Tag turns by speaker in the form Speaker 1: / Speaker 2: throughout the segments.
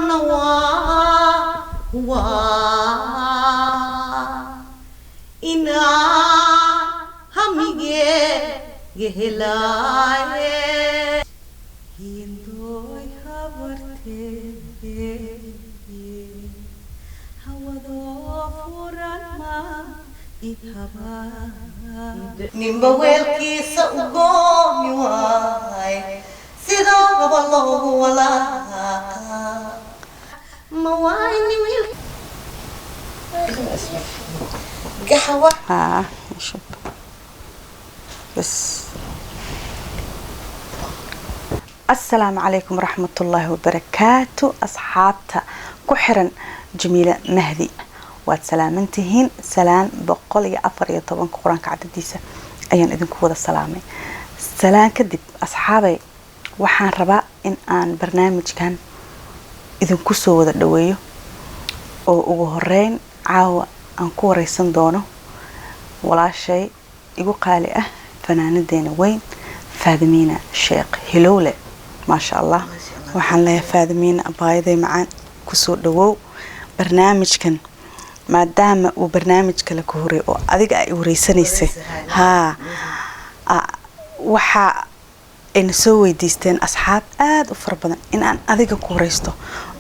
Speaker 1: Marna waa inaa hamige gehelaaye hindooy habartee hawadoo furan ma ninba weelkiisa u goomi waay sidoo raba loogu walaaqa ma waayni wiil gaxwa.
Speaker 2: Haa, shub bas. Asalaamu calaykum waraxmatullaahi wabarakaatu. Asxaabta ku xiran Jamiila Mahdi, waad salaamantihiin. Salaan 114-ka Qur-aanka cadadiisa ayaan idinku wada salaamay. Salaan kadib, asxaabay, waxaan rabaa in aan barnaamijkan idinku soo wada dhaweeyo oo ugu horeyn caawa aan ku wareysan doono walaashay igu qaali ah, fanaanadeena weyn, Faadimiina Sheekh Hilowle. Maasha Allah, waxaan leeyahay Faadimiina, abaayaday macaan, kusoo dhawow barnaamijkan. Maadaama uu barnaamij kale ka horey oo adiga ay wareysanaysay, haa, waxa ayna soo weydiisteen asxaab aada u fara badan in aan adiga ku wareysto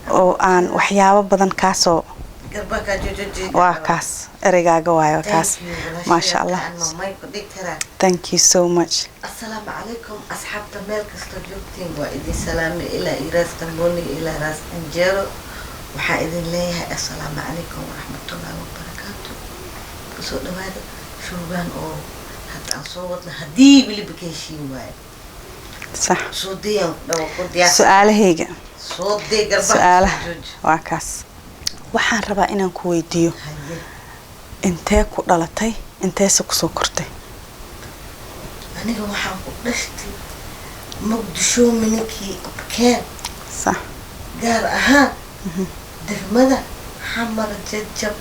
Speaker 2: oo aan waxyaabo badan kaasoo waa kaas ereygaaga waayo kaas. Maasha Allah, thank you so much.
Speaker 1: Asalaamu calaykum asxaabta, meel kastoo joogtiin waa idin salaamay, ilaa iyo Raas Qambooni ilaa Raas Anjeero. Waxaa idin leeyahay assalaamu calaykum waraxmatullaahi wabarakaatu. Kusoo dhawaada showgaan oo hadda aan soo wadna, haddii weliba ka heshiin waayo.
Speaker 2: Sax.
Speaker 1: Soo dayaan dhawa ku diyaar.
Speaker 2: Su-aalahayga.
Speaker 1: Soo day garbaha.
Speaker 2: Su-aalaha.
Speaker 1: Jooji.
Speaker 2: Waa kaas. Waxaan rabaa inaan ku weydiiyo:
Speaker 1: Haye.
Speaker 2: intee ku dhalatay, inteese kusoo kortay?
Speaker 1: Aniga waxaan ku dhashtay Muqdisho, mininkii Abkeen. Gaar ahaan degmada Xamar Jajab.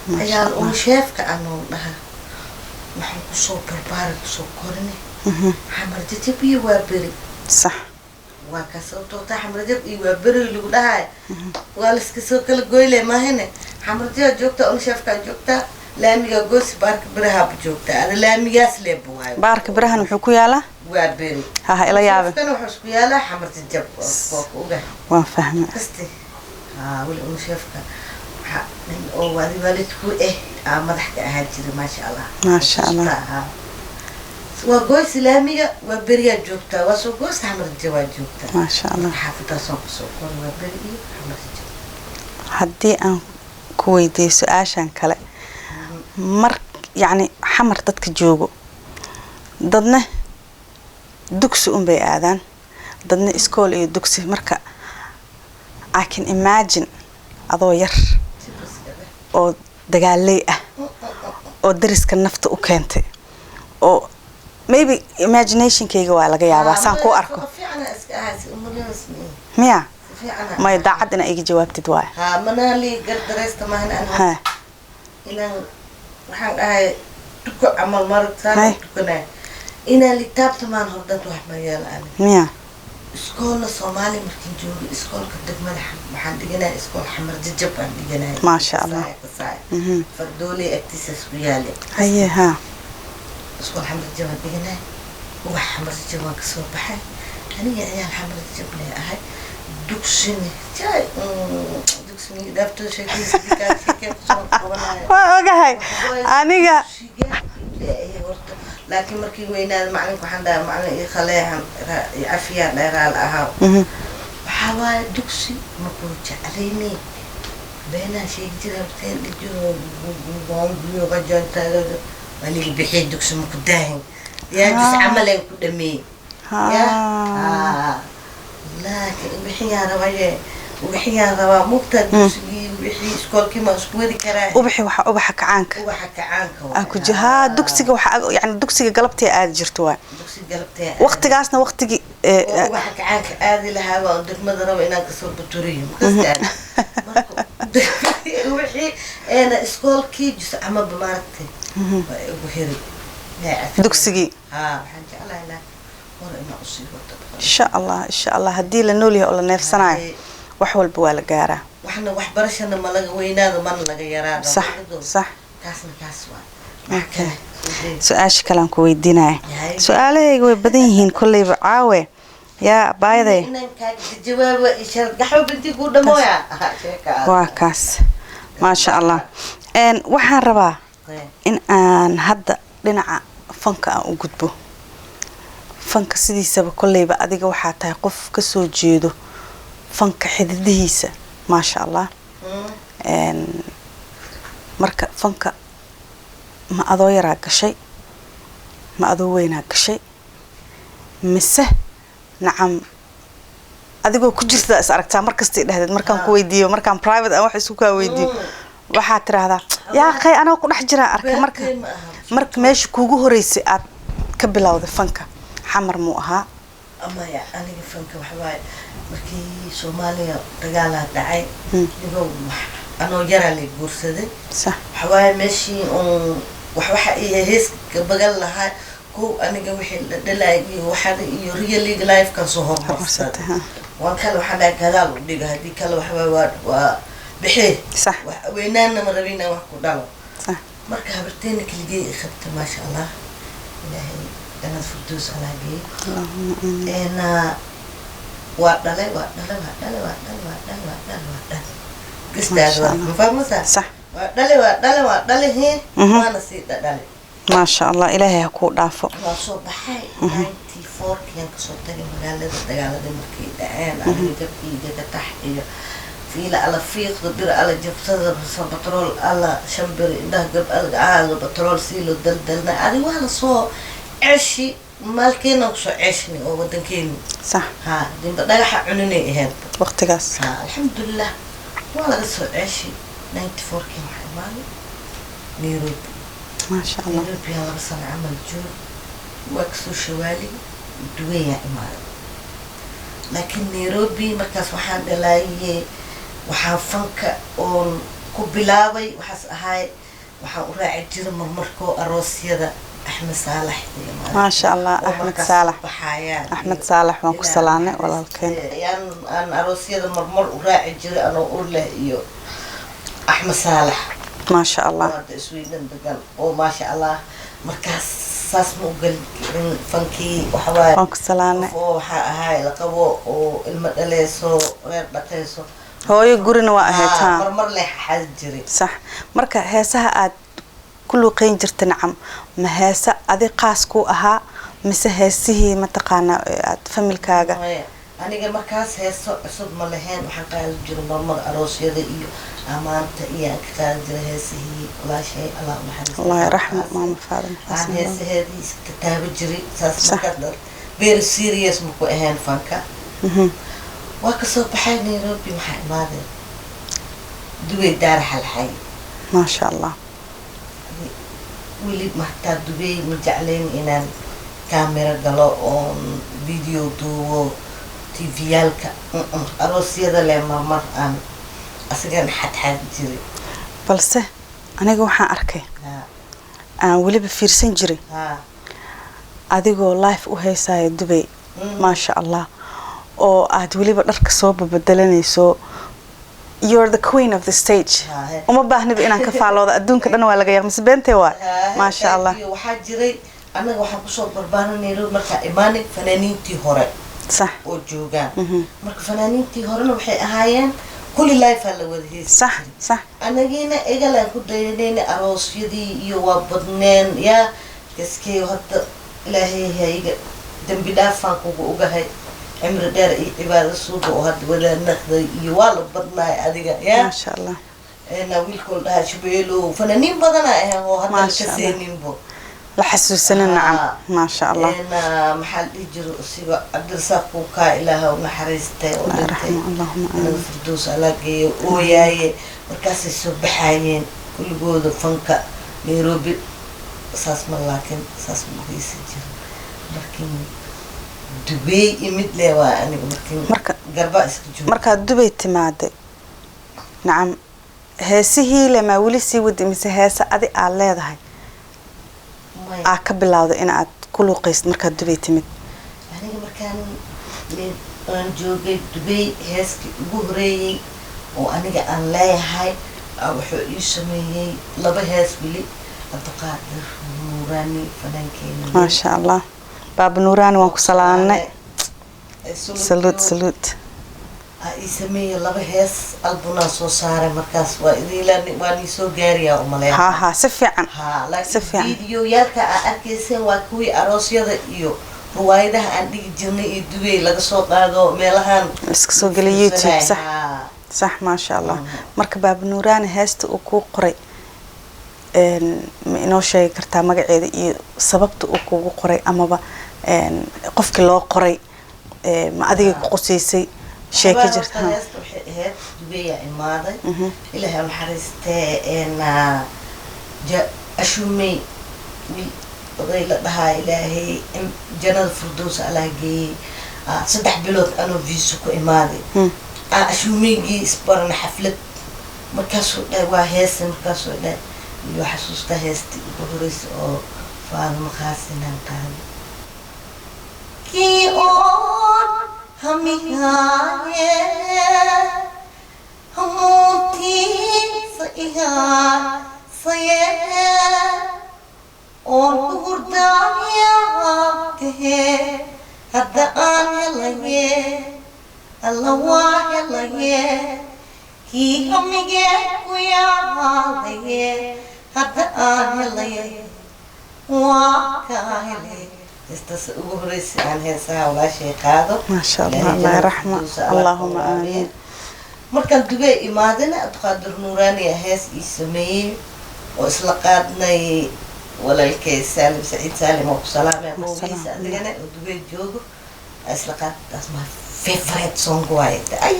Speaker 2: Maasha
Speaker 1: ayaan
Speaker 2: Allah.
Speaker 1: Umusheefka anoon dhaha waxaan kusoo barbaaray, kusoo korinay Xamar Jajab iyo waa beri. Waa ka sababtoo taa Xamar Jajab iyo waa beri lagu dhahayo, waa layska soo kala goyle maahane. Xamar Jajab joogtaa, Umusheefkaa joogtaa, laamiga goosi, baarka birahaaba joogtaa, ada laamigaas leeba waayo.
Speaker 2: Baarka birahan wuxuu ku yaalaa?
Speaker 1: Waa beri.
Speaker 2: Haha, ila yaabe.
Speaker 1: Umusheefkana wuxuu isku yaalaa Xamar Jajab, waa ku ogahay.
Speaker 2: Waan fahmay.
Speaker 1: Kaste haa, weli Umusheefka waxaa nin oo waadi waalidku aa madax ka ahaan jiray, maasha Allah.
Speaker 2: Maasha Allah.
Speaker 1: Haa. Waa goys laamiga, waa beriyaa joogtaa, waa soo goys, Xamar Jajab waa joogtaa.
Speaker 2: Maasha Allah.
Speaker 1: Xaafadaasaan kusoo koray, waa beri iyo Xamar Jajab.
Speaker 2: Haddii aan ku weydiiyo su-aashan kale, mar yacni Xamar dadka joogo, dadna dugsi unbay aadaan, dadna iskool iyo dugsi. Marka I can imagine adoo yar oo dagaaley ah oo dariska nafta u keentay, oo maybe imaginationkayga waa laga yaabaa saan kuu arko.
Speaker 1: Fiicana iska ahaa si umaleysni.
Speaker 2: Miya?
Speaker 1: Si fiicana.
Speaker 2: Maya, daacad inaa iga jawaabtid waay.
Speaker 1: Haa, manaa lii gardareysta maahan aniga. Inaan waxaan dhahay tuko camal maragtaan tukanay inaan litaabta maan hordanta wax ma yeelo aniga.
Speaker 2: Miya?
Speaker 1: Iskoolna Soomaali markaan joogay, iskoolka degmada waxaan dhiganaya iskool Xamar Jajab aan dhiganaya.
Speaker 2: Maasha Allah.
Speaker 1: Kasaaya. Fardooley agtiisa isku yaale.
Speaker 2: Haye, haa.
Speaker 1: Iskool Xamar Jajab aan dhiganaya, ubax Xamar Jajab waan kasoo baxay. Aniga ciyaal Xamar Jajab lay ahay. Dugsina jay dugsi dhaaftooda sheekadiisa kaa sheekee kusoo qabanaya.
Speaker 2: Waa ogahay aniga.
Speaker 1: Dugsiga horta, laakiin markii weynaada macalinka waxaan dhahay, macalin ii khaleexan i cafiyaan dheeraal ahaa. Waxaa waaye dugsi makuu jeclayni, beenaan sheegi jira horteen dhijiro waa liga bixiyay, dugsi maku daahin yaa jus camaleen ku dhameeyey ya. Laakiin wixiyaan rabaye, wixiyaan rabaa mugtaa dugsigii wixii iskoolkii ma isku wadi karaa.
Speaker 2: Ubaxi waxa ubaxa kacaanka.
Speaker 1: Ubaxa kacaanka.
Speaker 2: Aa ku haa, dugsiga waxa yani dugsiga galabtii aadi jirto waay.
Speaker 1: Dugsi galabtee.
Speaker 2: Waqtigaasna waqtigii
Speaker 1: oo ubaxa kacaanka aadi lahaa baa degmada raba inaan kasoo buturiyo makastaan. Marka wixii eena iskoolkii jus camaba maaragtay waa igu heri.
Speaker 2: Dugsigii.
Speaker 1: Haa, waxaan jeclahay laakiin hore inaan usii wado.
Speaker 2: Insha Allah, insha Allah, haddii la nool yahay oo la neefsanayo. Wax walba waa la gaaraa.
Speaker 1: Waxna waxbarashana ma laga weynaado, mana laga yaraado.
Speaker 2: Sax sax.
Speaker 1: Kaasna kaas waa. Wax kale soo deyn.
Speaker 2: Su-aasha kalean ku weydiinaya.
Speaker 1: Yahay.
Speaker 2: Su-aalahayga way badan yihiin kolleyba caawe yaa baayaday.
Speaker 1: Inaan kaaga jawaabo shargaxo binti kuu dhamooya sheeka.
Speaker 2: Waa kaas, maasha Allah. Waxaan rabaa in aan hadda dhinaca fanka aan u gudbo. Fanka sidiisaba kolleyba adiga waxaa tahay qof kasoo jeedo fanka xididihiisa, maasha Allah. Marka fanka ma adoo yaraa gashay, ma adoo weynaa gashay, mise nacam adigoo ku jirta is aragtaa markasta dhahdeed markaan ku weydiiyo, markaan private aan wax isku kaa weydiiyo, waxaad tiraahdaa yaa qay anoo ku dhex jiraan arkay. Marka
Speaker 1: Beertay ma aha.
Speaker 2: Marka meesha kuugu horeysay aad ka bilowday fanka Xamar muu ahaa?
Speaker 1: Amaya, aniga fanka waxa waaye markii Soomaaliya dagaalaa dhacay, nigoo wax anoo yaraa lay guursaday. Waxa waaye meeshii uun wax waxa iyo hees bagan lahaa kow aniga wixii la dhalay iyo waxaana iyo real life kan soo
Speaker 2: hormarsatay,
Speaker 1: hormarsaday.
Speaker 2: Ha.
Speaker 1: Waan kale waxaan dhahay gadaal u dhiga, haddii kale waxa waaye waa bixi. Wax weynaana ma rabin inaan wax ku dhalo. Marka habarteena keligey i qabta, maasha Allah, Ilaahay jannada firdows Allah geeyo.
Speaker 2: Allahumma amiin.
Speaker 1: Waa dhalay, waa dhalay, waa dhalay, waa dhalay, waa dhalay, waa dhalay, waa dhalay.
Speaker 2: Maasha
Speaker 1: Gastaada
Speaker 2: Allah.
Speaker 1: ma fahmaysaa?
Speaker 2: Sax.
Speaker 1: Waa dhalay, waa dhalay, waa dhalay, hee. Waana sii dhadhalay.
Speaker 2: Maasha Allah, Ilaahay ha kuu dhaafo.
Speaker 1: Waa soo baxay 94-kiyan kasoo tagay magaalada dagaaladii markay dhaceen. Aniga jab iyo jagatax iyo fiila alla fiiqda, bir alla jabsada, batrool alla shan bir indhaha gab alla batrool siilo daldalna. Adi waa la soo ceshi, maalkeenan kusoo ceeshni oo wadankeeni. Ha dimba dhagaxa cuninay ahayd.
Speaker 2: Waqtigaas.
Speaker 1: Ha, alxamdulilah, waa laga soo ceeshi. 94-kii waxaa imaaday Nairobi.
Speaker 2: Maasha Allah.
Speaker 1: Nairobi aa 2 sano camal joog, waa kasoo shawaalay, Dubayaa imaaday. Laakiin Nairobi markaas waxaan dhalaayay, waxaa fanka oon ku bilaabay waxaas ahaay waxaan u raaci jiray marmarkoo aroosyada Axmed Saalax iyo maaragtay
Speaker 2: Maasha Allah,
Speaker 1: oo
Speaker 2: Axmed
Speaker 1: markaas
Speaker 2: Saalax.
Speaker 1: baxayaan
Speaker 2: Axmed
Speaker 1: iyo
Speaker 2: Saalax waan ku
Speaker 1: ilaa
Speaker 2: salaanay
Speaker 1: naxariiste.
Speaker 2: walaalkeen.
Speaker 1: Aan aroosyada marmar u raaci jiray anoo ur leh iyo Axmed Saalax.
Speaker 2: Maasha Allah.
Speaker 1: Oo hadda Iswiidhan degan oo maasha Allah. Markaas saas ma u gelin karin fankii, waxawaaye
Speaker 2: Waan ku salaanay.
Speaker 1: qof oo waxaa ahaay la qabo oo ilmo dhaleyso, reer dhaqeyso.
Speaker 2: Hooyo gurina waa ahayd.
Speaker 1: Haa,
Speaker 2: ha.
Speaker 1: Marmar leh xaas jiray.
Speaker 2: Sax. Marka heesaha aad ku luuqeyn jirta, nacam, ma heese adi qaas ku ahaa mise heesihii mataqaanaa ee aad familkaaga?
Speaker 1: Maya, aniga markaas heeso cusub ma lahayn. Waxaan qaadi jiray marmar aroosyada iyo amaanta iyo aan ka qaadi jiray heesihii walaashay, Allah u naxariisto.
Speaker 2: Allah raxma maama Faadima
Speaker 1: Aan
Speaker 2: Xasan.
Speaker 1: heesaheedii iska taaba jiray saas. Markaas very serious ma ku ahayn fanka. Waa kasoo baxay Nairobi, waxaa imaadeen Dubay, Daar Xalxay.
Speaker 2: Maasha Allah.
Speaker 1: Weli hataa Dubay ma jeclayn inaan kaamera galo oon video duubo TV-yaalka. Aroosyada leh marmar aan asigana xadxaad jiray.
Speaker 2: Balse aniga waxaan arkay aan weliba fiirsan jiray adigoo live u heysaya Dubay, maasha Allah, oo aad weliba dharka soo babedelanayso. You're the queen of the stage. Uma baahniba inaan ka faaloodo, adduunka dhan waa laga yaqa mise beentee waa, maasha Allah.
Speaker 1: Iyo waxaa jiray annaga waxaan kusoo barbaaray Nairobi markaa imaanay fanaaniintii hore oo joogaan. Marka fanaaniintii horena waxay ahaayeen kulli live aa la wada heesi jiray. Anagiina egalaan ku dayanayna aroosyadii iyo waa badneen yaa gaskey. Hadda Ilaahay hayga dembi dhaafaan kugu ogahay, cimri dheer iyo cibaado suuga oo hadda wada naqday iyo waa la badnaay adiga yaa.
Speaker 2: Maasha Allah.
Speaker 1: Ena wiilkoo la dhahaa Shabeelo, fanaaniin badana ahayn oo hadda la
Speaker 2: Maasha Allah.
Speaker 1: kaseeninbo.
Speaker 2: La xasuusanin, nacam, maasha Allah.
Speaker 1: Ena maxaa la dhihi jiro usiga Cabdirasaaq Kuukaa, Ilaaha u naxariistay oo
Speaker 2: Allah
Speaker 1: dhintay.
Speaker 2: raxmo, allahuma
Speaker 1: Anaga
Speaker 2: amiin.
Speaker 1: Firdows Allah geeyo. Ooyaaye markaasay soo baxaayeen kulligooda fanka Nairobi saas ma, laakiin saas ma ugeysan jirin. Markii Dubey imid le waa aniga markii garba iska joogo.
Speaker 2: Markaad Dubay timaaday, nacam, heesihii le maa weli sii wadi mise heese adi aad leedahay
Speaker 1: Maya.
Speaker 2: aa ka bilowday in aad ku luuqaysid markaad Dubay timid?
Speaker 1: Aniga markaan Aan joogay Dubay, heeskii ugu horeeyey oo aniga aan leeyahay wuxuu ii sameeyey laba hees weli, Cabdiqaadir Nuuraani, fanaankeena.
Speaker 2: Maasha Allah, Baaba Nuuraani, waan ku salaanay. Salute, salute.
Speaker 1: Ii sameeyey laba hees, albunaa soo saaray. Markaas waa idiila, waa nii soo gaariyaa umaleeya.
Speaker 2: Ha ha, si fiican.
Speaker 1: Ha.
Speaker 2: Si
Speaker 1: laakiin
Speaker 2: fiican.
Speaker 1: Videoyaalka aa arkayseen waa kuwii aroosyada iyo ruwaayadaha aan dhigi jirnay iyo Dubay laga soo qaado meelahan.
Speaker 2: Iska soo geliya YouTube, sax.
Speaker 1: Ha.
Speaker 2: Sax, maasha Allah. Marka Baaba Nuuraani heesta uu kuu qoray, ma inoo sheegi kartaa magaceeda iyo sababta uu kugu qoray, amaba qofkii loo qoray, ma adiga ku quseysay sheeko
Speaker 1: Waxbaa
Speaker 2: jirta?
Speaker 1: Horta heesta waxay ahayd Dubeyaa imaaday, Ilaahay u naxariistee, Ashumey wiil oday la dhahaa, Ilaahay jannada Firdows Allah geeyey. 3 bilood anoo visa ku imaaday. Ashuumeygii isbarana xaflad, markaasuu dhahay waa heese, markaasuu dhahay iyo xasuusta heestii ugu horreysay oo Faadimo Qaasinaan qaaday, kii oon hamihaaye hamuuntiisa ihaasaye oon ku hurdaaya hadda aan helaye, alla waa helaye, kii hamigee ku yaalaye hadda aan helaye, waa kaa helay. Heestaas ugu horreysay aan heesaha walaashay qaado.
Speaker 2: Maasha Allah.
Speaker 1: Ilaahay
Speaker 2: Allah
Speaker 1: jannada
Speaker 2: raxma.
Speaker 1: Firdawsa Allah
Speaker 2: Allahuma
Speaker 1: ka waraabiyo.
Speaker 2: aamiin.
Speaker 1: Markaan Dubay imaadana, Cabdiqaadir Nuuraani hees ii sameeyey oo isla qaadnay walaalkay Saalim Saciid Saalim, oo ku salaamay qowgiisa adigana oo Dubay joogo. Isla qaad, taas my favorite song waaye, ay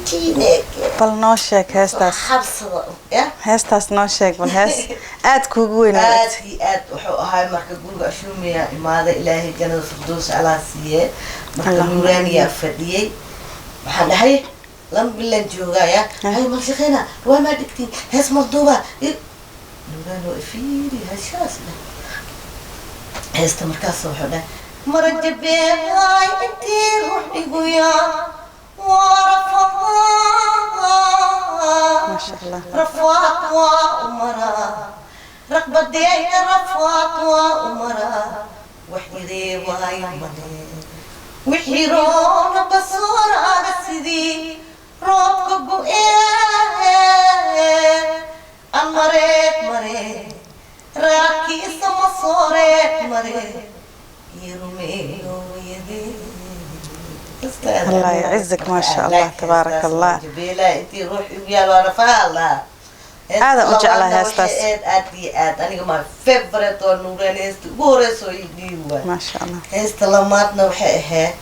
Speaker 1: jiineeke.
Speaker 2: Bal noo sheeg heestaas.
Speaker 1: Xabsada ya.
Speaker 2: Heestaas noo sheeg bal, hees aad kuugu weyn.
Speaker 1: Aad iyo aad wuxuu ahay marka guriga Ashuumiya imaaday, Ilaahay jannada Firdows Allah siiyee, marka
Speaker 2: Allahumma
Speaker 1: Nuuraaniyaa fadhiyey. Waxaan dhahay 2 bilan joogaya, hay mal shaqeyna, waa maa dhigtiin hees malduuba. Nuuraani waa ifiiri hashaas dheh heesta. Markaas wuxuu dhahay marajabeehay intii ruux iguyaa waa rafaad.
Speaker 2: Maasha Allah.
Speaker 1: Rafaad waa umaraa raqbadeena, rafaad waa umaraa, wax iree waayo male, wixii roona basooraaga sidii roobka go-een aan mareed maree raadkiisa ma sooreed maree iyo rumeeyo wayadee.
Speaker 2: الله يعزك، ما شاء الله، تبارك الله.
Speaker 1: Jabeela intii ruux igu yaal waa rafaha.
Speaker 2: Aad u jeclahay heestaas.
Speaker 1: Aad iyo aad, aniga my favorite oo Nuuraan heesta ugu horeysa oo ii dhiibi waay.
Speaker 2: Maasha Allah.
Speaker 1: Heesta lamaadna waxay ahayd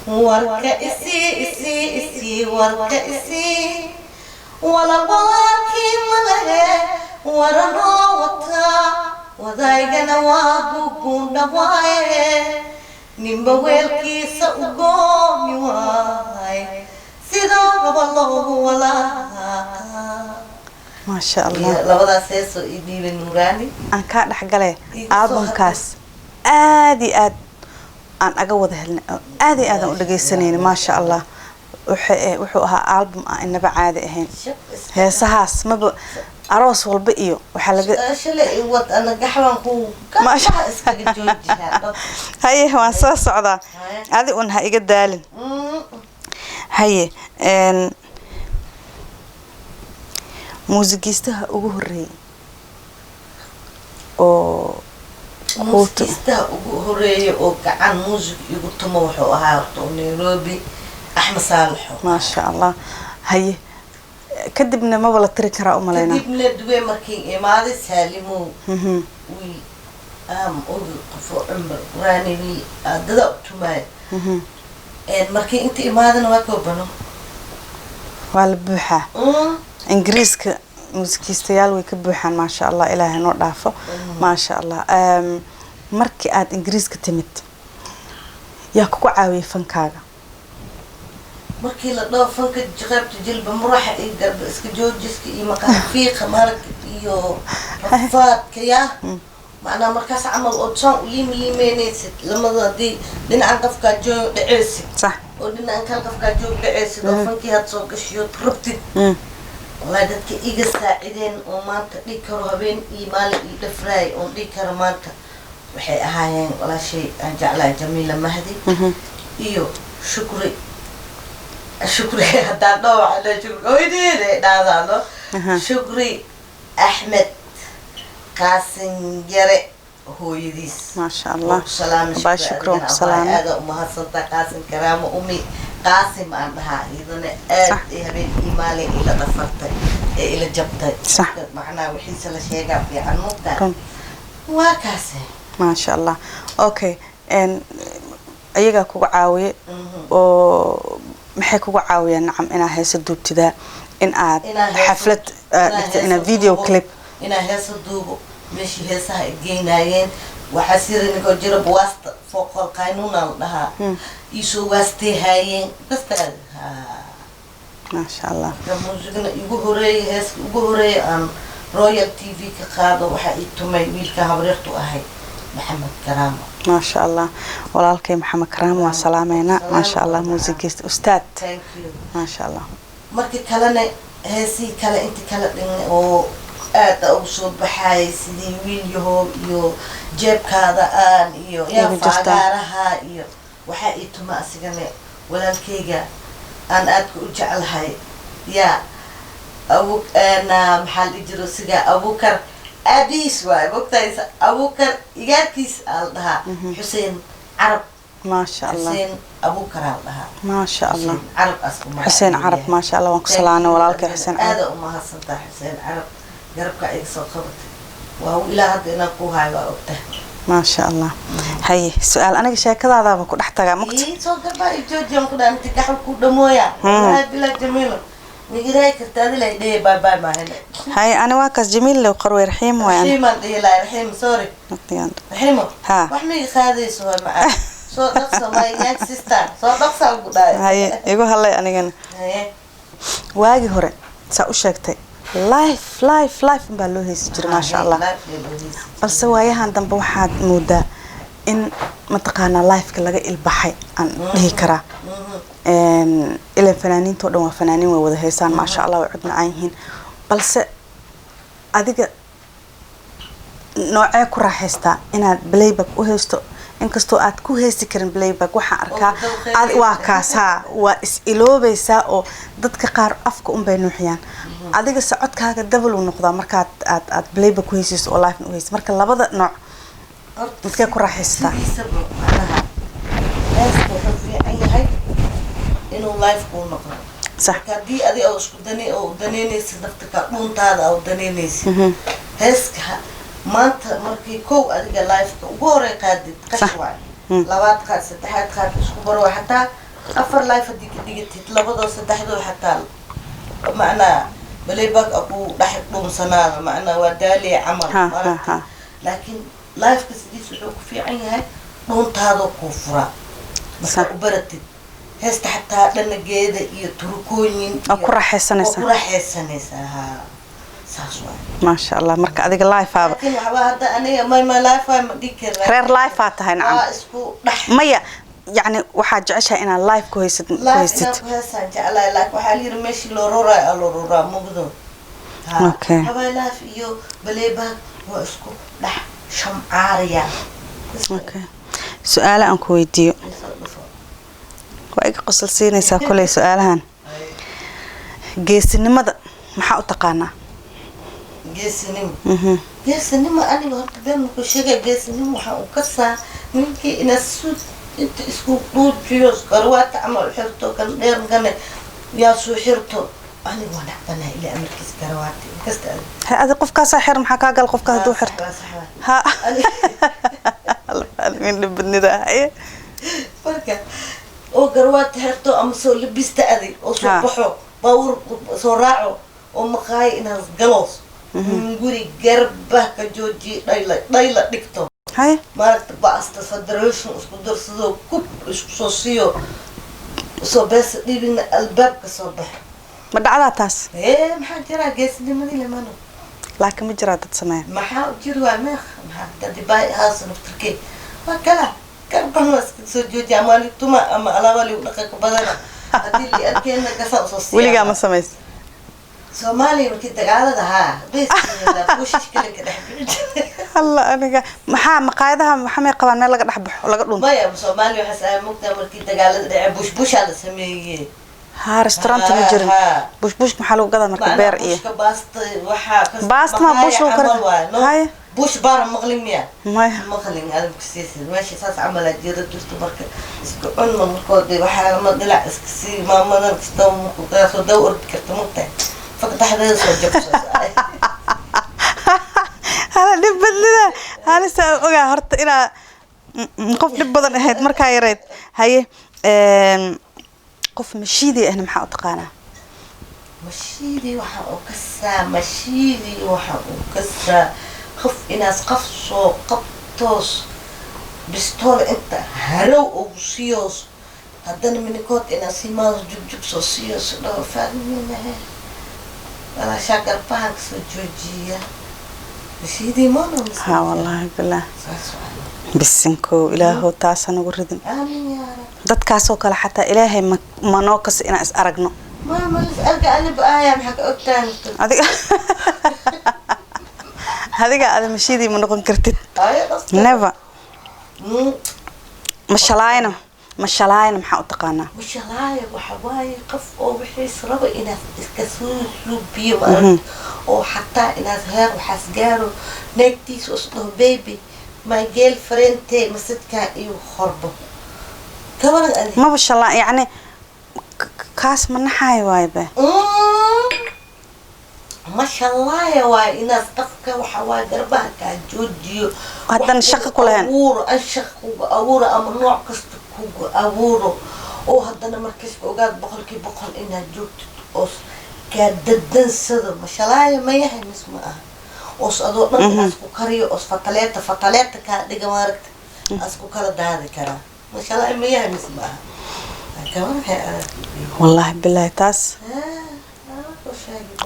Speaker 1: warka isii isii isii, warka isii, walal walaalkii malahe waranoo wataa, wadaygana waa guguun dhawaaye, ninba weelkiisa u goomi waay, sidoo raba loogu walaaqa.
Speaker 2: Maasha Allah.
Speaker 1: Labadaas heesoo ii dhiibay Nuuraani.
Speaker 2: Aan kaa dhexgale.
Speaker 1: Igu soo
Speaker 2: Albumkaas aad iyo aad aan aga wada helnay oo aad iyo aad aan u dhageysanayna, maasha Allah. Wuxuu ahaa album aan inaba caadi ahayn. Heesahaas maba aroos walba iyo waxaa laga
Speaker 1: Shalay wad ana gaxwaan ku gaxwaha iskaga joojiyaa.
Speaker 2: Haye, waan soo socdaa.
Speaker 1: Haye.
Speaker 2: Adi un ha iga daalin. Haye, muusigiistaha ugu horeeyay oo
Speaker 1: Muusikiistaha ugu horeeya oo gacan muusig igu tumo wuxuu ahaa horta oo Nairobi, Axmed Saalaxo.
Speaker 2: Maasha Allah. Haye, kadibna maba la tiri karaa umalaynaa.
Speaker 1: Kadibna Duwe markii imaaday, Saalimow wiil am ogi qofoo dhanba quraani wiil dada u tumaayo. Markii inta imaadana waa koobano.
Speaker 2: Waa la buuxaa. Ingiriiska muusikiistayaal way ka buuxaan, maasha Allah, Ilaahay noo dhaafo, maasha Allah. Markii aad Ingiriiska timid, yaa kugu caawiyay fankaaga?
Speaker 1: Markii la dhaho fanka, qaybta jilba muraxa iyo garba iska joojiska iyo maqaan fiiqa marag iyo rafaadka yaa. Macnaa markaas camal ood saan u liimi liimeynaysid, lamada haddii dhinacan qofkaa joog dhaceysid oo dhinacan kale qofkaa joog dhaceysid oo fankii had soo gashiyood rabtid. Wallahi dadka iga saacideen oo maanta dhigi karo habeen iyo maalin iyo dhafraay oon dhigi karo maanta waxay ahaayeen walaashay aan jeclahay, Jamiila Mahdi iyo Shukri. Shukri haddaan dhaho, waxaa dhahay Shukri hooyadeeda ay dhahdaano. Shukri Axmed Qaasin Yare hooyadiis.
Speaker 2: Maasha Allah.
Speaker 1: Waan ku salaamay.
Speaker 2: Baa Shukri, waan ku salaamay.
Speaker 1: Aada umahadsantaa. Qaasim Karaamo, Umi Qaasim aan dhahaa, iyadana aad ay habeen iyo maalin ila dhafartay ee ila jabtay. Macnaha wixiise la sheegaa fiican mugtaa. Waa kaase.
Speaker 2: Maasha Allah. Okay, ayagaa kuga caawiye oo maxay kuga caawiyeen, nacam, inaad heesa duubtidaa, in aad
Speaker 1: Inaan heeso-
Speaker 2: xaflad
Speaker 1: inaan
Speaker 2: dhigtid,
Speaker 1: heeso
Speaker 2: inaad video
Speaker 1: duubo,
Speaker 2: clip?
Speaker 1: Inaan heesa duubo, meeshii heesaha ay geynaayeen waxaa sira ninkoo jira waasta fooqol qaynuuna la dhahaa, iisoo waastay haayeen kasta.
Speaker 2: Maasha Allah.
Speaker 1: Marka muusigana igu horeeyay, heeska ugu horeeyay aan Royal TV ka qaado waxaa ii tumay wiilka habaryartu ahay, Maxamed Karaamo.
Speaker 2: Maasha Allah, walaalkay Maxamed Karaam waa salaameynaa. Maasha Allah, muusigiista ustaad.
Speaker 1: Thank you.
Speaker 2: Maasha Allah.
Speaker 1: Marka kalena heesihii kale inti kala dhignay oo aada ugu soo baxayay, sidii Wiil Yahow iyo Jeebkaada aan iyo yaa
Speaker 2: Igu jirtaa.
Speaker 1: Faagaaraha iyo waxaa ii tuma asigana walaalkayga aan aadka u jeclahay, yaa abu na maxaa la dhihi jiro, siga Abukar aabihiis waaye mogtahay, Abukar igaarkiis aa la dhahaa, Xuseen Carab.
Speaker 2: Maasha Allah.
Speaker 1: Xuseen Abukar aa la dhahaa.
Speaker 2: Maasha Allah.
Speaker 1: Xuseen Carab as u magac
Speaker 2: Xuseen Carab.
Speaker 1: leeyahay.
Speaker 2: Maasha Allah, waan ku salaanay walaalkay Xuseen Carab.
Speaker 1: Aada umahadsantaha Xuseen Carab, garabka iga soo qabatay, waa ilaa hadda inaan ku hayo waa ogtahay.
Speaker 2: Maasha Allah. Haye, su-aal, aniga sheekadaadaaba ku dhex tagaa mugta.
Speaker 1: Ii soo garbaa i joojiyan ku dhaha inta gaxal ku dhamooya. Wallahi bilaa Jamiilo migiraay karta adila idheye bye bye maahane.
Speaker 2: Haye, ani waa kaas Jamiil low qarwey Raxiim waay ani.
Speaker 1: Raxiimaan dhihi lahay, Raxiim, sorry. Raxiimo.
Speaker 2: Ha.
Speaker 1: Wax miga qaadayso waa macaan, soo dhaqsa, my young sister, soo dhaqsaa ku dhahay.
Speaker 2: Haye, igu hadlay anigana.
Speaker 1: Haye.
Speaker 2: Waagii hore saa u sheegtay, live live live baa loo heesi jiray, maasha Allah. Balse waayahan dambe waxaad moodaa in mataqaanaa liveka laga ilbaxay aan dhihi karaa. Ilan fanaaniinta oo dhan waa fanaaniin, way wada heesaan, maasha Allah, way cod macaan yihiin. Balse adiga noocee ku raaxaystaa inaad playback u haysto, inkastoo aad ku heesi karin playback? Waxaan arkaa
Speaker 1: Oo
Speaker 2: ad waa kaas haa, waa is iloobaysaa oo dadka qaar afka unbay nuuxiyaan. Adiga se codkaaga double uu noqdaa markaad aad playback ku heysayso oo live u heyso. Marka labada nooc midkee ku raaxaystaa?
Speaker 1: Sidiisaba macnaha heeska wuxuu fiican yahay inuu live kuu noqdo. Marka haddii adi oo isku dani oo danaynaysid nafta dhuuntaada oo danaynaysid heeska maanta, markii kow adiga liveka ugu horey qaadid qash waay, labaad qaad, saddexaad qaad, isku baro. Xataa afar live haddii ka dhigatid, labadoo saddexdoo xataa macnaa playback aku dhex dhuunsanaada, macnaa waa daaliya camal. Maaragtay. Laakiin liveka sidiis wuxuu ku fiican yahay dhuuntaadoo kuu furaa markaa u baratid heesta, xataa dhanageeda iyo turukooyin.
Speaker 2: Waa ku raaxaysanaysaa.
Speaker 1: Waa ku raaxaysanaysaa, haa, saas waay.
Speaker 2: Maasha Allah. Marka adiga live aaba
Speaker 1: Laakiin waxba hadda aniga my live ma dhihi kara.
Speaker 2: Reer live aa tahay, nacam.
Speaker 1: Waa isku dhex.
Speaker 2: Maya, yacni waxaad jeceshahay inaad live ku haysid ku
Speaker 1: Live inaan
Speaker 2: haysid.
Speaker 1: ku heesaan jeclahay, laakiin waxaa la yidhi meeshii loo roraayo aa loo roraa mugdo. Habaa live iyo playback waa isku dhex shamcaaraya.
Speaker 2: Okay, su-aale aan ku weydiiyo. Waa iga qosol siinaysaa koley su-aalahan. Geesinimada maxaa u taqaanaa?
Speaker 1: Geesinimo? Geesinimo aniga horta been markuu sheegay, geesinimo waxaa u kasaa ninkii inaa suud inta isku dhuujiyo, garwaata camal u xirto, kan dheer kane yaa suu xirto. Aniga waa nacbanahay ilaa amarkiis garawaati inkasta.
Speaker 2: Hay, adi qofkaasaa xir, maxaa kaa gal qofka hadduu xirto?
Speaker 1: Waa sax, waa.
Speaker 2: Ha min dhibadnida haye.
Speaker 1: Marka oo garwaata xirto ama soo labista adig oo soo baxo, baabuur soo raaco oo maqaayo inaas galo, guri garbah ka joojiyo, dhayla dhayla dhigto. Maaragta ba'asta federation isku darsado, kub isku soo siiyo, soo beesa dhibina, albaabka soo bax.
Speaker 2: Ma dhacdaa taas?
Speaker 1: Ee, maxaa jira, geesinimadii lamano.
Speaker 2: Laakiin ma jiraa dad sameeya?
Speaker 1: Maxaa u jiri waa meeq maxaa dadibaay haas naftirkee waa kala garban waa iska soo joojiya ama tuma ama alaaba ligu dhaqanka badana haddii li arkeena gasaa usoo siiya.
Speaker 2: Weligaa ma samays?
Speaker 1: Soomaaliya markii dagaalada haa bes buushish kale ka dhex bixi jiray.
Speaker 2: Alla, aniga maxaa maqaayadaha maxaa may qabaan meel laga dhex baxo, laga dhunto?
Speaker 1: Maya, Soomaaliya waxaas ahaa mogtaa markii dagaalada dhacay bush bushaa la sameeyey.
Speaker 2: Haa, restaurant ma jirin.
Speaker 1: Haa.
Speaker 2: Bush bush maxaa lagu gadaa marka?
Speaker 1: Macnaha
Speaker 2: beer iyo
Speaker 1: bushka baasta waxaa
Speaker 2: Baasta ma
Speaker 1: maqaaya
Speaker 2: bush lagu
Speaker 1: camal
Speaker 2: kari-
Speaker 1: waaye, no?
Speaker 2: Haye.
Speaker 1: Bush baar maqlin miya?
Speaker 2: Maya.
Speaker 1: Maqlin adag kusiisid meesha saas camal aa jira jirto. Marka isku cunma markood waxaa ma dhilac iska sii maamadan kasta markuu soo daw ordi karta mugtahay fak dhexdeeda soo jabso.
Speaker 2: Hala, dhib badnida halisa ogaa horta inaa qof dhib badan ahayd markaa yareyd. Haye, qof mashiidi ahna maxaa u taqaanaa?
Speaker 1: Mashiidi waxaa u kasaa, mashiidi waxaa u kasaa qof inaas qof soo qabtoos bistool inta harow ugu siyoos, haddana minikood inaas simaado jugjug soo siyoos dhaho fahminahe walaashaa garbahan kasoo joojiya. Mashiidi mono.
Speaker 2: Ha, wallaahi bilaah.
Speaker 1: Saas waa.
Speaker 2: Bisinkow, ilaahow taasa nagu ridin.
Speaker 1: Aamin yaa rab.
Speaker 2: Dadkaasoo kale xataa Ilaahay ma manoo kasi inaan is aragno.
Speaker 1: Ma malis arka aniba aaya maxaa ka ogtahay?
Speaker 2: Adiga ada mashiidii ma noqon kartid.
Speaker 1: Aaya qasta.
Speaker 2: Never. Mashalaayna, mashalaayna maxaa u taqaanaa?
Speaker 1: Mashalaaya waxa waaye qof oo wixiis rabo inaad iska soo suubiyo maaragta, oo xataa inaad heer waxaas gaaro naagtiisa is dhaho baby my girlfriend masidkaa iyo horbo kawaran adi.
Speaker 2: Maba shalaa, yacni kaas ma naxaayo waaye be.
Speaker 1: Mashalaaya waaye inaad qofka waxa waaye garbaha kaa joojiyo.
Speaker 2: Haddana
Speaker 1: wax
Speaker 2: shaqo
Speaker 1: kugu
Speaker 2: ku lahayn.
Speaker 1: Abuuro an shaqo kugu abuuro ama nooc kasta kugu abuuro oo haddana markiiska ogaad 100% inaad joogtid oo kaa dadansado. Mashalaaya ma yahay mis ma aha oos adoo dhan as ku kariyo oos fataleeta fataleeta kaa dhiga maaragta as ku kala daadi karaa. Mashalaaya ma yahay mis ma aha kawan waxay adag.
Speaker 2: Wallaahi bilaahi, taas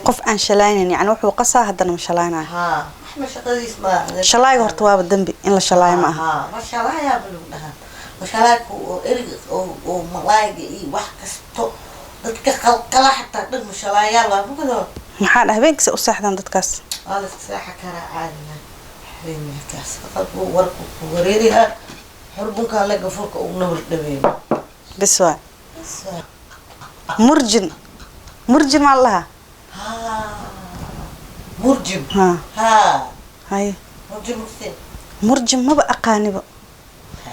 Speaker 2: qof aan shalaynayn, yani wuxuu qasaa haddana ma shalaynayo.
Speaker 1: Haa, wax ma shaqadiis ma.
Speaker 2: Shalayga horta waaba dembi, in la shalaayo ma aha.
Speaker 1: Haa, mashalaayaa ba lagu dhahaa mashalaayka oo eriga oo malaayga iyo wax kasto dadka qalqala xataa dhan mashalaayaal waa mugado.
Speaker 2: Maxaa dha habeenkiisa u seexdaan dadkaas?
Speaker 1: Waa la iska seexa karaa caadiga habeenkaas qalbu warku ku wareeriyaa xurbunkaa la gafurka ugu nabar dhaweeyo.
Speaker 2: Bis waay. Murjin, murjin maa la dhahaa?
Speaker 1: Haa, murjim.
Speaker 2: Haa.
Speaker 1: Haa.
Speaker 2: Haye.
Speaker 1: Murjim mugse.
Speaker 2: Murjin maba aqaaniba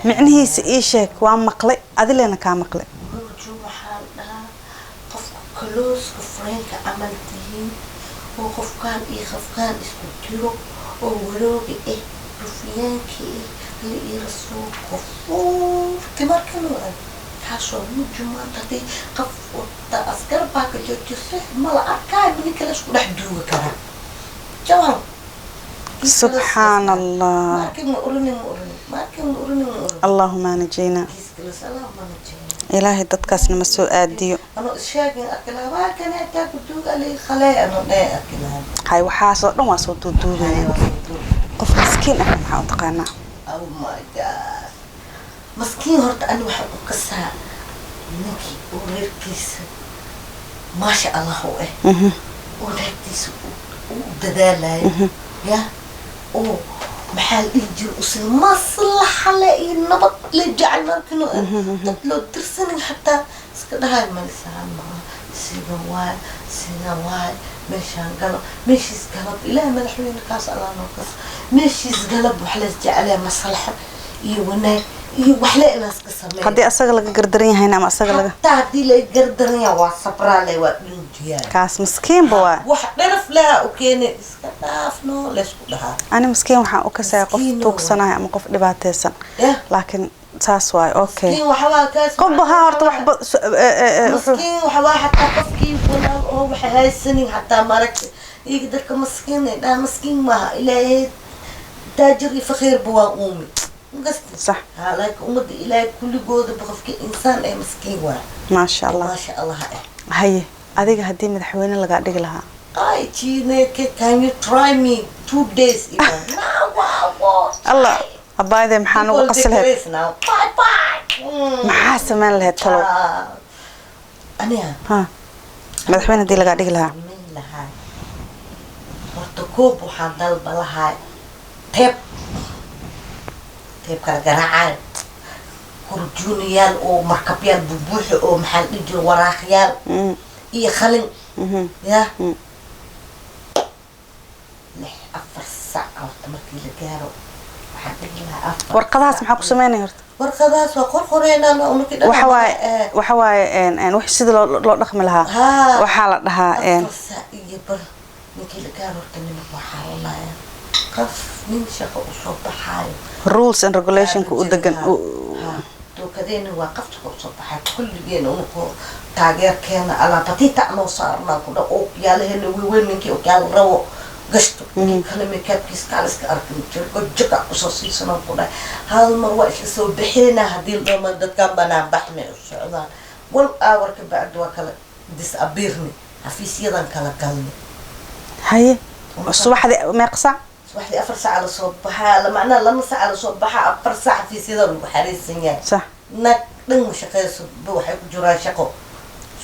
Speaker 2: micnihiisa, ii sheeg. Waa maqlay, adileena kaa maqlay.
Speaker 1: Murjum waxaa la dhahaa qofka kalooska friendka camal tihiin oo qofkaan iyo qofkaan isku jiro oo warooga ah rufyaankii ah la ii rasuulka fuufti marka loo ag kaasoo murjum. Maanta haddii qof wata askar baa ka joojisay mala arkaayo ninka la isku dhex duuga karaa jawan.
Speaker 2: Subxaan Allah.
Speaker 1: Markin ma urinin, ma urinin, markin ma urinin, ma urinin.
Speaker 2: Allaahuma najayna.
Speaker 1: Kiiska la salaam mana jeedo.
Speaker 2: Ilaahay dadkaasna ma soo aadiyo.
Speaker 1: Anoo isheegin arki lahaa waa kan xitaa ku duuga lii khalay anoo dheh arki lahaa.
Speaker 2: Hay, waxaasoo dhan waa soo duuduubaya. Qof miskiin ah maxaa u taqaanaa?
Speaker 1: Oh my God, maskiin horta ani waxaan u kasaa ninkii oo reerkiisa maasha Allah u ah oo naagtiisa u dadaalayo ya oo maxaa la dhihi jira usan maslaxa le iyo nabad le jecel markino dad loo dirsanin xataa iska dhahay malisaan maa sidan waay sidan waay meeshaan galo meeshiis galab Ilaahay madaxweyne kaas Allah noo kas meeshiis galab wax la jeclaa maslaxo iyo wanaag iyo waxle inaas ka sameeyo.
Speaker 2: Haddii asaga laga gardaran yahayna ama asaga laga
Speaker 1: Xataa haddii la gardaran yahay waa sabraale waa dhunjiyaa.
Speaker 2: Kaas miskiinba waa.
Speaker 1: Wax dheraf laha u keenay iska dhaafno laysku dhahaa.
Speaker 2: Ani miskiin waxaan u kasaya qof
Speaker 1: Miskiin waa.
Speaker 2: tuugsanayo ama qof dhibaateysan.
Speaker 1: Yah.
Speaker 2: Laakiin saas waaye, okay.
Speaker 1: Miskiin waxa waa kaas.
Speaker 2: Qofba haa horta waxba
Speaker 1: Miskiin waxa waa xataa qofkii walaal oo waxa haysanin xataa maragta iyaga dadka maskiin ay dhaha maskiin maaha. Ilaahay taajir iyo faqiirba waa uumi makasta.
Speaker 2: Sax.
Speaker 1: Ha, laakiin ummadda Ilaahay kulligooda qofkii insaan ee maskiin waa.
Speaker 2: Maasha Allah.
Speaker 1: Maasha Allah eh.
Speaker 2: Haye, adiga haddii madaxweyne lagaa dhigi lahaa?
Speaker 1: Ay, Chineke, can you try me 2 days even? Now, wow, wow.
Speaker 2: Allah, abaayadee, maxaa nagu qasi lahayd?
Speaker 1: Now. Bye bye.
Speaker 2: Maxaa samayn lahayd talow?
Speaker 1: Ah, aniga
Speaker 2: Ha, madaxweyne haddii lagaa dhigi lahaa?
Speaker 1: Samayn lahaa horta, koob waxaan dalba lahaa teeb, teeb kala garaacayo, horjuunayaal oo markabyaal bubuuxi oo maxaa la dhihi jiray, waraaqyaal iyo qalin. Ya, 6, 4 saac horta markii la gaaro waxaan dhihi lahaa 4
Speaker 2: Warqadahaas maxaa ku sameynaya horta?
Speaker 1: Warqadahaas waa qorqoreynaan markii dhan.
Speaker 2: Waxa waaye wax sida loo dhaqmi lahaa. Waxaa la dhahaa
Speaker 1: 4 saac iyo bar ninkii la gaaro horta nimanka waxaa ranaya qof nin shaqo usoo baxaayo.
Speaker 2: Rules and regulationka u degan.
Speaker 1: Duukadeena waa qof shaqo usoo baxaayo, kulligeena unuko taageerkeena alaabatita noo saarnaa ku dha ookiyaalaheena weweyn, ninkii ookiyaal rabo gashto, ninkii kale makeupkiis kaaliska arkin jirko jika usoo siisanoo ku dhahay. Hal mar waa isla soo baxeena haddii la dhamo dadkan banaan baxmay u socdaan, one hour ka bacdi waa kala disappearni, xafiisyadan kala galni.
Speaker 2: Haye, subaxdii meeqa saac?
Speaker 1: Subaxdii 4 saac lasoo baxaa, macnaha 2 saac lasoo baxaa, 4 saac xafiisyada lagu xariisan yahay. Naag dhan ma shaqeyso ba, waxay ku jiraan shaqo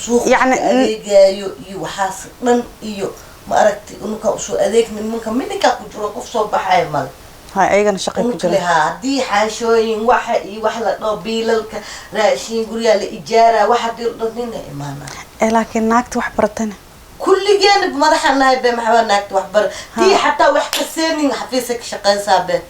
Speaker 1: suuq adeegayo iyo waxaas dhan iyo ma aragti unuka usoo adeeg nimanka mininkaa ku jiro, qof soo baxaya male.
Speaker 2: Hay, ayagana shaqay ku
Speaker 1: Unukale
Speaker 2: jiraan.
Speaker 1: Haa, haddii xaashooyin waxa iyo wax la dhaho biilalka raashin guryaa la ijaara, wax hadii la dhaho nina imaana.
Speaker 2: Ee laakiin naagta wax baratana?
Speaker 1: Kulligeena madaxaan nahay be, maxaa naagta wax bar tii xataa wax ka seenin xafiisa ka shaqeysaa be,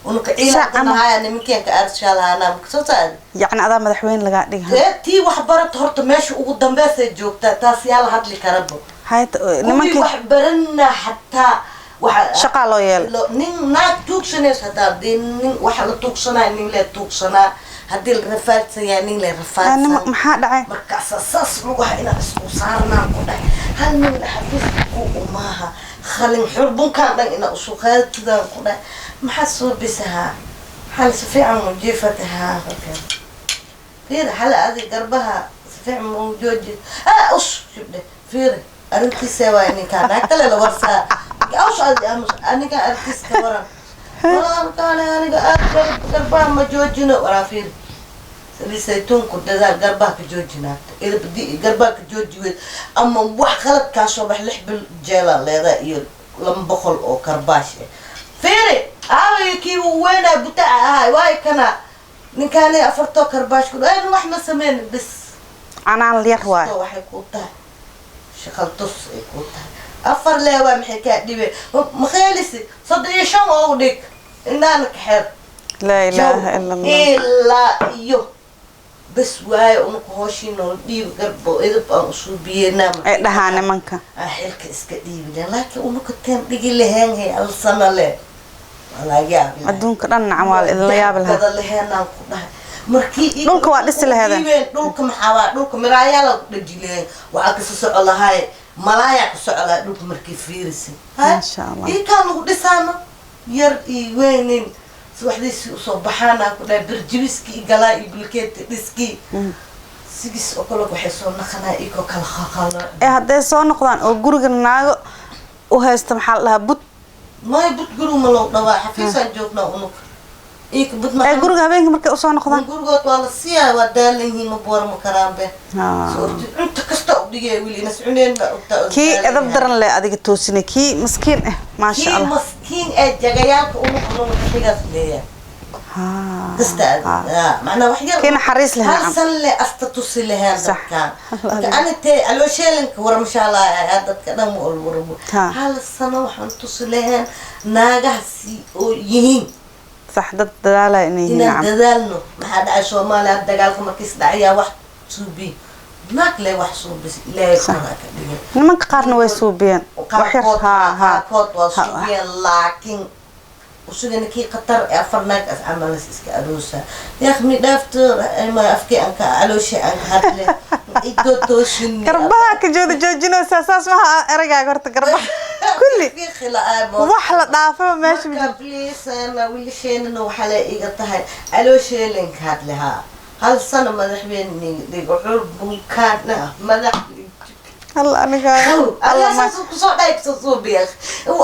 Speaker 1: unuka
Speaker 2: Sac ama-
Speaker 1: ciilanahaya nimankeenka aarshaalahaana soo saad.
Speaker 2: Yacni adaa madaxweyne lagaa dhiga?
Speaker 1: Ee tii wax barata horta meesha ugu dambeysay joogtaa, taas yaa la hadli karaba.
Speaker 2: Hay,
Speaker 1: kuwii
Speaker 2: nimankii
Speaker 1: wax barana xataa waxa
Speaker 2: shaqaa loo yeelay.
Speaker 1: Nin naag tuugsanayso hataa hadii nin waxa la tuugsanaa, nin lee tuugsanaa, haddii la rafaadsanyaa, nin lee rafaadsan.
Speaker 2: Maxaa dhacay?
Speaker 1: Markaasa saas lugaha inaan isku saarnaan ku dhahay, hal nin xafiiska ku umaaha khalin xurbunkaan dhan inaa usu qaadidaan ku dhahay. Maxaa soo bisahaa xal si fiican mu jiifatahaa fiir xal adi garbaha si fiican mu jooji ah us shibdhe fiir arrintiisa waay ninkaan naag kale la warsaa aus adi amus aniga arrintiis ka waran walaalkaale aniga aad garbaha ma joojino waraa fiir saliid saytuunku dadaal garbaha ka joojinaata ilbadi garbaha ka jooji weyd ama wax qalad kaa soo bax, 6 bil jeelaa leedahay iyo 200 oo karbaash eh. Fiiri aaway kii uu weynaa butaca ahay waay kana ninkaani afartoo karbaash ku dha wax ma sameyn bis.
Speaker 2: Canaan yar waay.
Speaker 1: Kastoo waxay ku tahay shaqal tus ay ku tahay afar lee waa maxay kaa dhibe makheelisi 35 oo dhig indhaana ka xeer.
Speaker 2: Laa ilaaha ila Allah.
Speaker 1: Ilaa iyo bas waaye unuka hooshii noola dhiibi garbo edab aan usuu biyeynaa.
Speaker 2: Ay dhahaa nimanka.
Speaker 1: Aan xilka iska dhiibi lahayn laakiin unuka teen dhigi lahayn hay hal sano le waa laga yaabi lahaa.
Speaker 2: Adduunka dhan nacam waa la idinla yaabi lahaa.
Speaker 1: Wada laheenaan ku dhahay markii
Speaker 2: Dhulka waa dhisi laheedeen.
Speaker 1: Dhiibeen, dhulka maxaa waa dhulka miraayaala ku dhaji laheen, waxaa kaso soco lahaay malaayaa ku soco lahay dhulka markii fiirisay.
Speaker 2: Maasha Allah.
Speaker 1: Ikaa lagu dhisaano yar iyo weynin subaxdiisii usoo baxaana ku dhahay birjibiskii iyo galaa iyo bulkeeti dhiskii sigis oo kale waxay soo naqanaa ikoo kala qaqalo.
Speaker 2: Ee hadday soo noqdaan oo guriga naago u haysta, maxaa la dhahaa, bud?
Speaker 1: Maya, bud guriga ma loo dhawaa, xafiisaan joognaa unug ika bud ma.
Speaker 2: Ee guriga habeenkii markay usoo noqdaan?
Speaker 1: Gurigood waa la siiyaa, waa daalan yihiin, ma boorma karaan be. Soorti cunto kasta u dhigaya wili inas cuneen baa ogtaa oo
Speaker 2: Kii
Speaker 1: daalan
Speaker 2: edab
Speaker 1: yahay.
Speaker 2: daran leh adiga toosine, kii miskiin ah, maasha
Speaker 1: Kii
Speaker 2: Allah.
Speaker 1: maskiin ee jagayaalka unug unug xigaas leeyahay kasta macnaa wax yar
Speaker 2: Kii naxariis leh,
Speaker 1: hal
Speaker 2: nacam.
Speaker 1: san le asta tusi lahayn dadkan. Marka ani tee aloosheelanka warmashaala dadka dhan wal warmo. Hal sano waxaan tusi lahayn naagahaasi oo yihiin
Speaker 2: Sax, dad dadaalaya inay yihiin.
Speaker 1: Inaan
Speaker 2: Nacam.
Speaker 1: dadaalno. Maxaa dhacay Soomaaliya hadda dagaalka markiis dhacayaa wax suubi naag le wax suubis Ilaahay koraa ka dhigay.
Speaker 2: Nimanka qaarna way suubiyeen wax yar.
Speaker 1: Qaarkood
Speaker 2: Ha.
Speaker 1: qaarkood waa suubiyeen laakiin usugana kii khatar ee afar naag as camalas iska aroosa yaakh mi dhaafto ma afkii aan ka calooshii aan ka hadle igoo toosin.
Speaker 2: Garbaha ka jooda joojinaysaa, saas maha eragaaga horta, garbaha kulli wax la dhaafaba meesha ma
Speaker 1: marka
Speaker 2: jiro.
Speaker 1: Please ana wiilasheenana waxaa la iga tahay caloosheelanka hadlehaa hal sano madaxweyne dhigo xur bunkaana madax.
Speaker 2: Alla aniga. Alla ma
Speaker 1: Alla kusoo dhaay kusoo suubiya.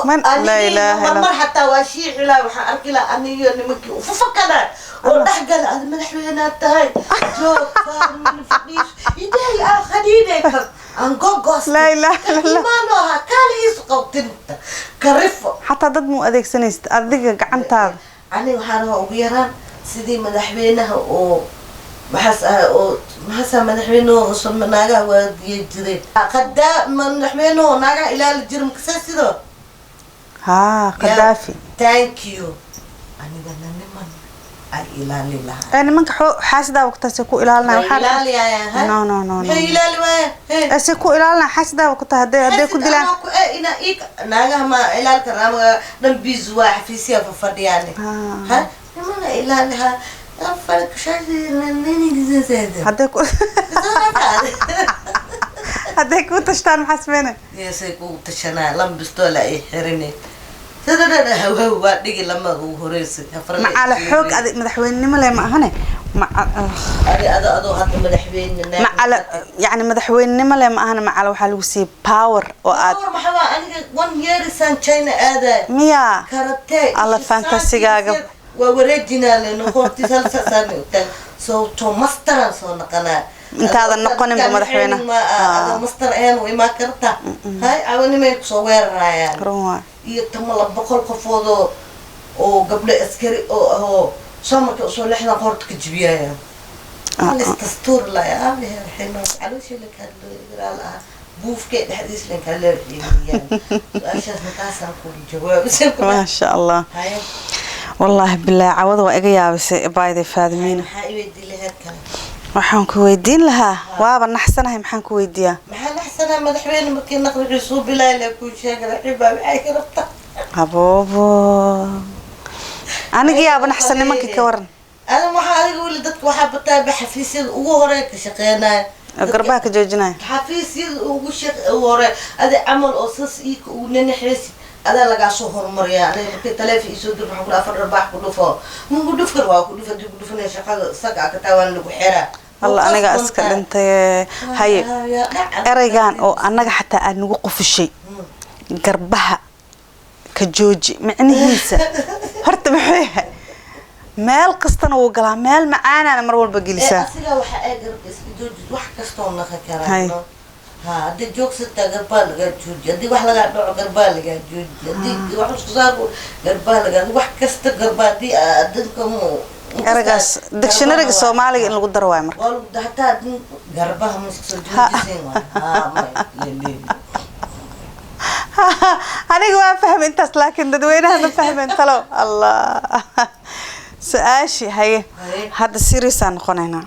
Speaker 2: Man la ilaaha illa.
Speaker 1: Marmar xataa waa shiixi laha, waxaan arki lahaa aniyo nimankii ufufakada oo dhex gala, aad madaxweynaad tahay, joog faarmin fadhiis idaahi aan khaniinay kar aan gogoos.
Speaker 2: Laa ilaaha illa Allah.
Speaker 1: Imaano ahaa kaali iisu qabtinta karifo.
Speaker 2: Xataa dad muu adeegsanaysid adiga gacantaada?
Speaker 1: Aniga waxaan rabaa ugu yaraan sidii madaxweynaha oo maxaas ah oo maxaasaa madaxweynuhu uusan naagaha waardiye jireen, qadaa madaxweynuhu naagaha ilaali jira makasee sidoo.
Speaker 2: Haa, Qadaafi.
Speaker 1: Thank you. Anigana niman ay ilaali lahaa.
Speaker 2: Ee nimanka xaasidaa waqtaasi ku ilaalinaya.
Speaker 1: Way ilaaliyayaan, ha?
Speaker 2: No, no, no, no.
Speaker 1: Maxay ilaali waayaan? Hey.
Speaker 2: Ee se ku ilaalinaya, xaasidaa ku tahay hadday ku dilaan.
Speaker 1: Anoo ku ina naagaha ma ilaali karaan ama dhan busy waa, xafiisyaha fafadhiyaan.
Speaker 2: Ah.
Speaker 1: Ha, nimana ilaaliha.
Speaker 2: Hadday ku tashtaan maxaa sameynay?
Speaker 1: Yeesay kugu tashanaa, lama bistoola ay xirini sidadana hawhaw waa dhigi lama ugu horeysa.
Speaker 2: Macala xoog adig madaxweynenimo leh ma ahane
Speaker 1: Adi ado adoo hadda madaxweyne.
Speaker 2: Macala yani madaxweynenimo leh ma ahane, macala waxaa lagu siiyey power oo aad
Speaker 1: Power maxaa waa? Aniga one year isaan China aaday.
Speaker 2: Miyaa?
Speaker 1: Karate.
Speaker 2: Alla fantasigaaga.
Speaker 1: Waa wareejinaa leno qoortiis hal saasaan taag sababtoo masteraan soo naqanaa.
Speaker 2: Intaadan noqoninba madaxweyne.
Speaker 1: Adoo master ahaan u imaan karta hay cawanimay kusoo weerarayaan.
Speaker 2: Run waay.
Speaker 1: Iyo tama la 100 qofoodoo oo gabdho askari oo ahoo soo markay usoo lexdan qoorta ka jibiyayaan. Listastuur laya aabahe calooshii la kaadlo ah buufkee dhexdiis lan kala leerciimiyaan. Su-aashaasna taasaan kugu jawaabay.
Speaker 2: Maasha Allah.
Speaker 1: Haye.
Speaker 2: Wallaahi bilaa cawada waa iga yaabisay bayday Faadimiina.
Speaker 1: Maxaa i weydii lahayd kale?
Speaker 2: Waxaan ku weydiin lahaa, waaba naxsanahay, maxaan ku weydiiyaa?
Speaker 1: Maxaa naxsanaa? Madaxweyne markii naqli wuxuu bilaay la kuu sheegay raxibaa maxay ka rabtaa?
Speaker 2: Aboobo, aniga yaaba naxsan, nimankii ka waran.
Speaker 1: Adan waxaa adiga weli dadka waxaa bataaba xafiisyada ugu horeey ka shaqeynaya.
Speaker 2: Oo garbaha ka joojinaya.
Speaker 1: Xafiisyada ugu shaq ugu hore adi camal oo sas iika ugu nanaxeysid adaa lagaa soo horumariyaa. Aniga markii taleefon iisoo dir waxaan ku dhaha afar dharbaax ku dhufo, ma ku dhuf kar, waa ku dhuf haddii ku dhufanaya shaqada isaga aa ka taa waan lagu xiraa.
Speaker 2: Alla aniga iska dhintay. Haye, ereygan oo annaga xataa aad nagu qufushay, garbaha ka jooji, micnihiisa horta muxuu yahay? Meel kastana wuu galaa, meel macaanaana mar walba gelisaa.
Speaker 1: Asiga waxa ay garabka iska jooji wax kastoo naqa
Speaker 2: Hay.
Speaker 1: karaa. Ha, haddii joogsataa garbaa lagaa jooji, haddii wax lagaa dhaco garbaa lagaa jooji, haddii wax isku saaro garbaa lagaa, wax kasta garbaa haddii dadka mu
Speaker 2: Ereygaas dictionaryga Soomaaliga in lagu daro waayo marka.
Speaker 1: Waa lagu hataa garbaha ma iska soo joojiseen waay ha may leeleeli.
Speaker 2: Aniga waa fahmay intaas, laakiin dadweynaha ma fahmeen. Talo Allah su-aashii haye.
Speaker 1: Haye.
Speaker 2: Hadda serious aan noqonaynaa.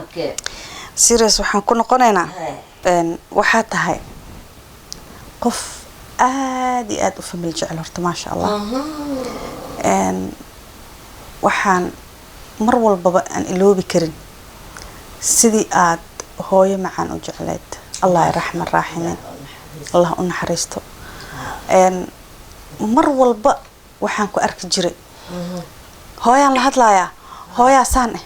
Speaker 1: Okay.
Speaker 2: Serious waxaan ku noqonaynaa.
Speaker 1: Haye.
Speaker 2: Waxaa tahay qof aad iyo aad u family jecel horta, maasha Allah. Waxaan mar walbaba aan iloobi karin sidii aad hooyo macaan u jecleed, Allah raxman raaximiin, Allah u naxariisto. Mar walba waxaan ku arki jiray hooyaan la hadlayaa, hooyaa saan eh,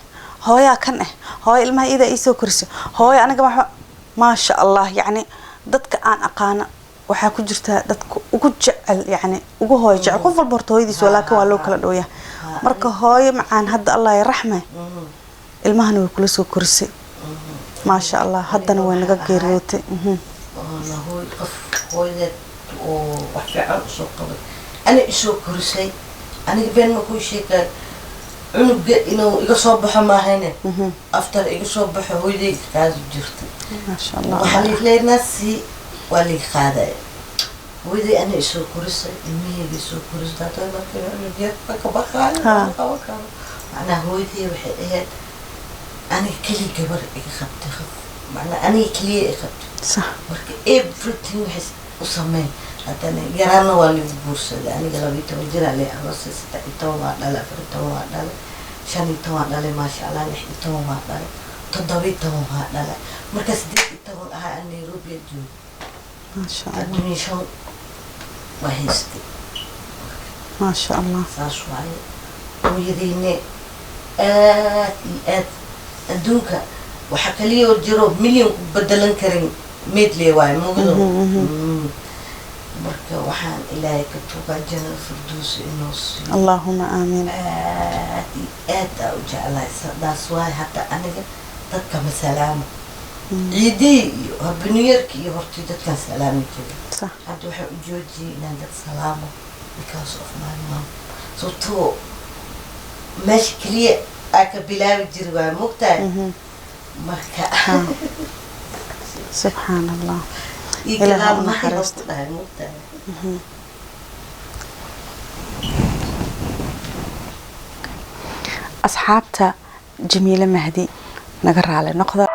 Speaker 2: hooyaa kan eh, hooyo ilmaha iidaa iisoo koriso, hooyo aniga waxba, maasha Allah. Yacni dadka aan aqaano waxaa ku jirtaa dadka ugu jecel, yacni ugu hooyo jecel. Qof walba horta hooyadiis waa, laakiin waa loo kala dhowyaa. Marka hooyo macaan hadda Allah raxme, ilmahana way kula soo korisay, maasha Allah, haddana way naga geeriyootay.
Speaker 1: Oo la hooy qof hooyadeed oo wax fiican usoo qabay ani isoo korisay. Aniga been ma kuu sheegaa, cunuga inuu iga soo baxo maahayne, after iga soo baxo hooyaday qaadi jirtay.
Speaker 2: Maasha Allah.
Speaker 1: Waxaa liileynaa si waa liiga qaadaya. Hooyaday ana isoo korisay, ilmaheyga isoo korisay, haddana markay cunug yar ka baqaayo ma qaban karo. Macnaha hooyaday waxay ahayd aniga keliya gabar iga qabtay qof, macnaha aniga keliya i qabtay. Marka everything waxay u sameyn. Haddana yaraanna waa lagu guursaday. Aniga 12 jiraa lay aroosay, 13 waa dhalay, 14 waa dhalay, 15 waa dhalay, maasha Allah, 16 waa dhalay, 17 waa dhalay. Marka 18 ahaa aan Nairobi joogay.
Speaker 2: Maasha Allah.
Speaker 1: Adduunya shan waa haystay.
Speaker 2: Maasha Allah.
Speaker 1: Saas waaye. Hooyadeyne aad iyo aad adduunka waxaa kaliya oo jiro milyan ku bedelan karin. Meedley waayo mugdo. Marka waxaan Ilaahay ka tuugaa Jannada Firduusi inuu siiyo.
Speaker 2: Allaahuma aamiin.
Speaker 1: Aad iyo aad aa u jeclahay. Daas waay hadda aniga dadka ma salaamo. Ciidihii iyo habiniyarka iyo hortii dadkaan salaami jiray. Hadda waxaan u joojiyey inaan dad salaamo because of my mom, sababtoo meesha keliya aa ka bilaabi jiri waay, mogtahay? Marka
Speaker 2: Subxaan Allah.
Speaker 1: Iyo
Speaker 2: Ilaaha
Speaker 1: gadaal
Speaker 2: u
Speaker 1: mahay
Speaker 2: naxariisto.
Speaker 1: ku dhahay, mogtahay?
Speaker 2: Asxaabta Jamiile Mahdi, naga raali noqda.